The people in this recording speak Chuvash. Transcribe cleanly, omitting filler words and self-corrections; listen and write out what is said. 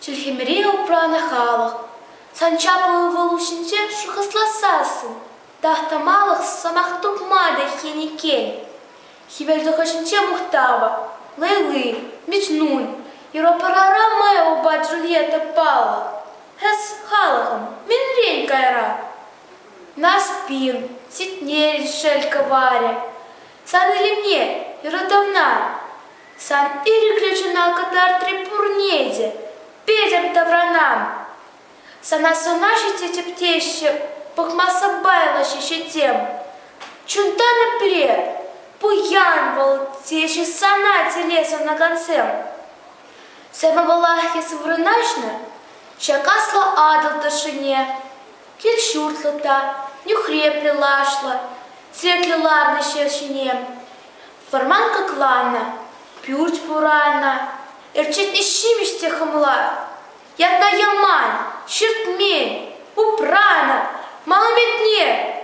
Чӗлхемӗре упранӑ халӑх, сан чаплӑ ывӑлу ҫинчен шухӑшласассӑн тахтамалӑх сӑмах тупма та хӗн иккен. Хӗвелтухӑҫӗнче мухтава, Лейли, Миджнун, Европӑра Ромеопа Джульетта паллӑ. Эс, халӑхӑм, мӗнрен кайра? Нарспин, Ситнер шел кӑварӗ, сан илемне, юратӑвна, сан ирӗклӗ чуна кӑтартрӗ пурне те, петӗм таврана. Сана сӑнаҫҫӗ те тӗптеҫҫӗ, пӑхма сӑпайлӑ ҫеҫ этем. Чунтан епле, пуян вӑл теҫҫӗ сана телей сунакансем. Сӑвӑлах эс вырнаҫнӑ ҫак аслӑ Атӑл тӑршшӗне. Кил-ҫуртлӑ та, нӳхреплӗ лашлӑ, тӗклӗ ларнӑ ҫӗр ҫине. Вӑрман кӑкланӑ, пӳрт пуранӑ, ӗрчетнӗ ҫимӗҫ те хӑмла. Ятна яман, ҫӗртмен, упранӑ, мал ӗмӗтне.